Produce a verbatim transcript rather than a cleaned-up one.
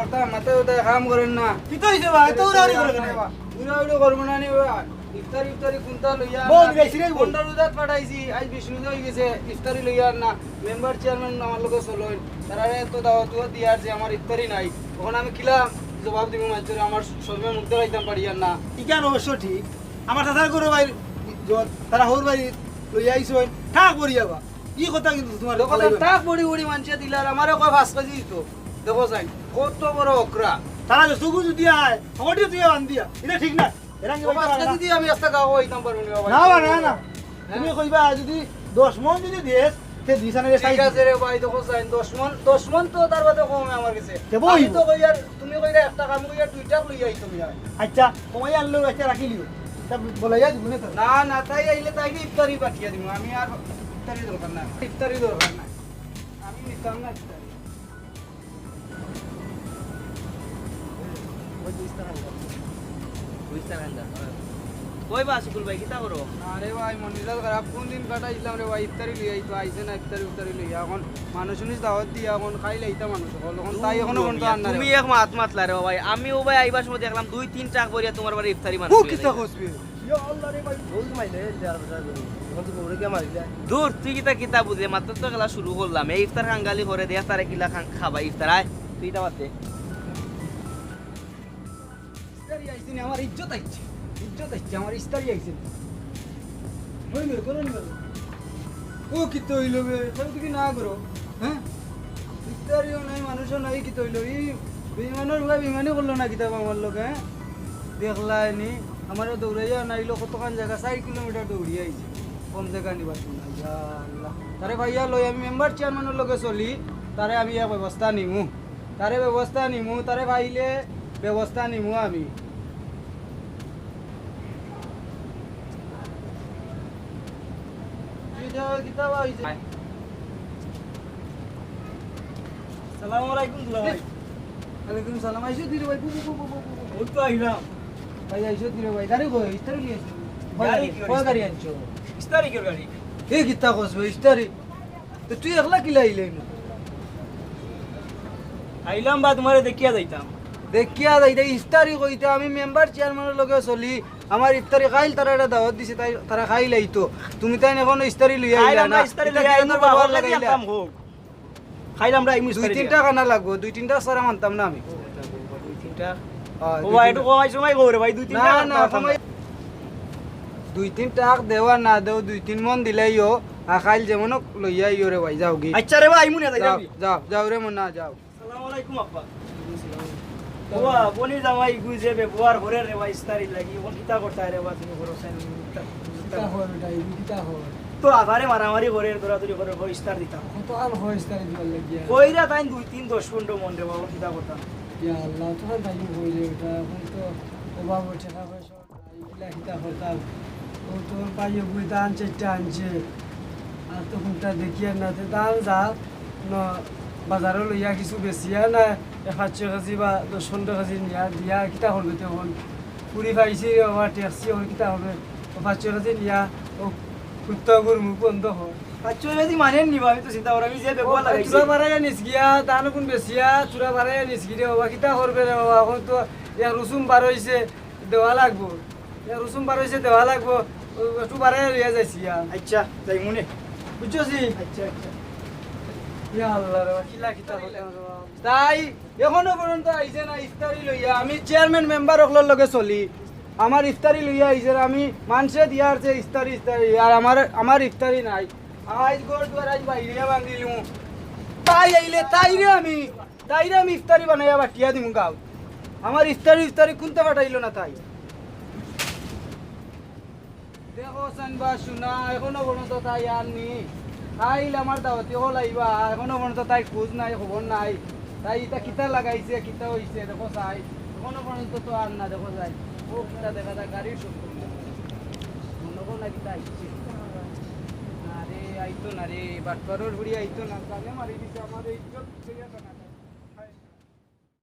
অর্থাৎ মাথায় উঠায় কাম করের না। কিতা অইছে বা? এত উড়াউড়ি করে কেনে? উড়াউড়ি করবো না নি বা। ইফতারি ইফতারি কুনটা লইয়া বল, আনলা? বেশি রে বল। পনেরো রোজাত পাঠাইছি, আইজ বিশ রোজা অইগেছে, ইফতারি লইয়া আন না। মেম্বার চেয়ারম্যান আমার লগে চলইন, তারারে তো দাওয়াত উয়াত দিয়ার যে আমার ইফতারি নাই, অখন আমি কিলা জবাব দিমু মানষরে? আমার শরমে মুখ দেখাইতাম পারিয়ার না। ইখান অবশ্য ঠিক, আমার চাচার ঘরর ভাই, তারা হউর ভাই লইয়া আইছইন, ঠাক করিয়া বা। ই কথা কিন্তু তুমার দেখো, তার টাক বড়ি বড়ি মানষে দিলার, আমারে কয় পাঁচ কেজি দিতো। দেখো চাই, কত বড় অকরা। তারা যে চুগু যদি আয়, আমারটিও তুই বান্ধিয়া। ইটা ঠিক না। এরা কি ও পাঁচ কেজি দি আমি একটা গাও অইতাম পারবো না, বাবা। না, না, না, না। হ্যাঁ? তুমি কইবা যদি দশ মণ যদি দেস, তে দুই সানে ঠিক আছে রে ভাই, দেখো চাই, দশ মণ, দশ মণ তো তার বাদে কমে আমার গেছে। তে বই। আমি তো কইয়ার তুমি কইরা একটা কাম কইয়া দুইটা লইয়া আইতো মিয়া। আচ্ছা, কমাই আনলেও একটা রাখিলিও। তা বলাইয়া দিবো না তো? না, না, তাই আইলে তাইরে ইফতারি পাঠিয়া দিমু। আমি আর ইফতারি দরকার না। ইফতারি দরকার না। আমি নিতাম না ইফতারি। ওই যে ইস্তার হাঙ্গার। ওই ইস্তার হাঙ্গার। কই বা আশিকুল ভাই, কিতা করো? আরে ভাই, মন মিজাজ খারাপ। কুন দিন কাটাইছিলাম রে ভাই, ইফতারি লইয়া আইতো, আইছে না ইফতারি উফতারি লইয়া। অখন মানুষ উনিশ দাওয়াত দিয়া, অখন খাইল আইতা মানুষ অকল। অখন তাই অখনো পর্যন্ত আনলা রে তুমি ভাই। এক মাত মাতলা রে ভাই। আমিও ভাই আইবার সময় দেখলাম দুই তিন ট্রাক ভরিয়া তুমার বাড়ি ইফতারি মানুষ ও লইয়া কিতা যাইরা। কস বে? ইয়া আল্লাহ রে ভাই, বউত মাইলে, দে আর বসা করি। অখন তো বউরে কে মারি যায়? দূর, তুই কিতা কিতা বুঝে? মাত্র তো খেলা শুরু করলাম। এই ইফতার কাঙ্গালি করে দে, তারে কিলা খান-, খাবা ইফতার, আয়। তুই ইটা বাদ দে। ইফতারি আইছে নি, আমার ইজ্জত আইছে, ইজ্জত আইছে, আমার ইফতারি আইছে নি। ওই মেয়ে, করো নি বাবা। ও কিতা অইলো বে? তাহলে তুমি না করো, হ্যাঁ? ইফতারিও নাই, মানুষও নাই, কিতা অইলো? ই বেইমানর পুয়া বেইমানি করলো না কিতা বা আমার লগে, হ্যাঁ? দেখলায় নি, আমারে দৌড়াইয়া আনাইলো কতখান জাগা, চাইর কিলোমিটার দৌড়িয়া আইছে, কম জাগা নিবার সময়। ইয়া আল্লাহ, তারে ভাইয়া লই আমি মেম্বার চেয়ারম্যানর লগে চলি, তারে আমি এক ব্যবস্থা নিমু। তারে ব্যবস্থা নিমু, তারে পাইলে ব্যবস্থা নিমু আমি। তুই যা, কিতা বা অইছে? সালামু আলাইকুম দুলাভাই। ওয়ালাইকুম সালাম। আইছো দিরে ভাই, বু, বু, বু। ওই তো আইলাম। ভাই, আইছো দিরে ভাই। গাড়ি কই? ইস্তারি নিয়ে আইছো। গাড়ি কি কয় গাড়ি? আনছো? ইস্তারি কি গাড়ি? এ কিতা কস ভাই, ইস্তারি? তো তুই একলা কিলা আইলে ইনো? আইলাম বা তুমারে দেখিয়া যাইতাম। দেখিয়া যাইতে ইফতারি কইতে আমি মেম্বার চেয়ারম্যানর লগে চলি। আমার ইফতারি খাইল তারা একটা দাওয়াত দিছে, তাই তারা খাইল আইতো। তুমি তাই এখনো ইফতারি লইয়া খাইল আইলা আমরা না। ইফতারি ইটা লইয়া কি আইতো ধরনের বাবা, ব্যবহার অকলে কি লাগাইলা? আনতাম হোক। খাইল আমরা আইমু দুই ইফতারি তিনটা দিয়া। খানা লাগবো, দুই তিনটা ছাড়া মানতাম না আমি। দুই তিনটা? হ্যাঁ, ও দুই ভাই, একটু তিনটা। কমাই চমাই কও রে ভাই, দুই তিনটা না, খানা না, খাইতাম। কমাই। দুই তিন টাক দেও আর না দেও, দুই তিন মন দিলাইও, আর খাইল যেমন হোক লইয়া আইও রে ভাই, যাও গি। আচ্ছা রে ভাই, আইমু না, যাই যাও, যাবি। যাও, যাও রে মন না, যাও। আসসালামু আলাইকুম আব্বা। ওয়া, বনি জামাই গুই যে ব্যবহার করে রে ভাই, ইস্তারি লাগি, অখন কিতা করতা রে ভাই, তুমি করো সাইন, কিতা, কিতা কিতা কর বেটা, ইগু কিতা কর? তো আধারে মারামারি করে, দৌড়াদৌড়ি করে, কই ইস্তার দিতাম। কত আল হয় ইস্তারি দিবার লাগিয়া? কইরা তাইন দুই তিন দশ পনেরো মন রে বাবা, কিতা করতাম? ইয়া আল্লাহ, তো তাই কই রে বেটা, অখন তো অভাব, টেকা পয়সা। ইলা কিতা করতাম? ও তোর ভাইয়ে বুই ধান চাইরটা আনছে, আর তো কুনটা দেখিয়ার না, তে ধান যা, ন, বাজারো লইয়া কিছু বেচিয়া না, এ পাঁচ ছয় কেজি বা দশ পনেরো কেজি নিয়া দিয়া কিতা করবে তে অখন? কুড়ি পাইছি রে বাবা, টেকছি, অখন কিতা করবে? ও পাঁচ ছয় কেজি নিয়া, ও কুত্তা গরু মুখ বন্ধ কর। পাঁচ ছয় কেজি মানে নিবা, আমি তো চিন্তা করি, আমি যে ও বেগুয়া ভাই, লাগাইছি। চুরা বাড়াইয়া নিস গিয়া, ধান কুন বেচিয়া, চুরা বাড়াইয়া নিস গি রে বাবা, কিতা করবে রে বাবা? অখন তো এক রুসুম বার অইছে, দেওয়া লাগবো। ইয়া রুসুম বার অইছে, দেওয়া লাগবো। ও, একটু বাড়াইয়া লইয়া যাইছি ইয়া। আচ্ছা, যাইমুনে। বুঝছো জি? আচ্ছা, আচ্ছা। ইয়া আল্লাহ রে, কিলা কিতা করতাম রে বাবা। তাই এখনো পর্যন্ত আইছে না ইফতারি লইয়া। আমি চেয়ারম্যান মেম্বার অকলর লগে চলি। আমার ইফতারি লইয়া আইছে না, আমি মানষে দিয়ার যে ইফতারি, ইফতারি, আর আমার, আমার ইফতারি নাই। আইজ ঘর দুয়ার আইজ বাইরে ভাঙিলিমু। তাই আইলে তাইরে আমি তাইরে আমি ইফতারি বানাইয়া বাটিয়া দিমু গাঁও। আমার ইফতারি, ইফতারি কুনতে পাঠাইলো না তাই। দেখো চাইন বা শুনা, এখনো পর্যন্ত তাই আর নি। খাইল আমার দাওয়াতি অকল আইবা, এখনো পর্যন্ত তাই খোঁজ নাই, খবর নাই। তাই ইতা কিতা লাগাইছে, কিতা অইছে, দেখো চাই। এখনো পর্যন্ত তো আর না, দেখো চাই। ও কিতা দেখা যায়, গাড়ির শব্দ। মনে করো না কিতা আইছে। না রে, আইতো না রে, বাটপারর বুড়ি আইতো না। তাহলে মারি দিছে আমার এই ইজ্জত।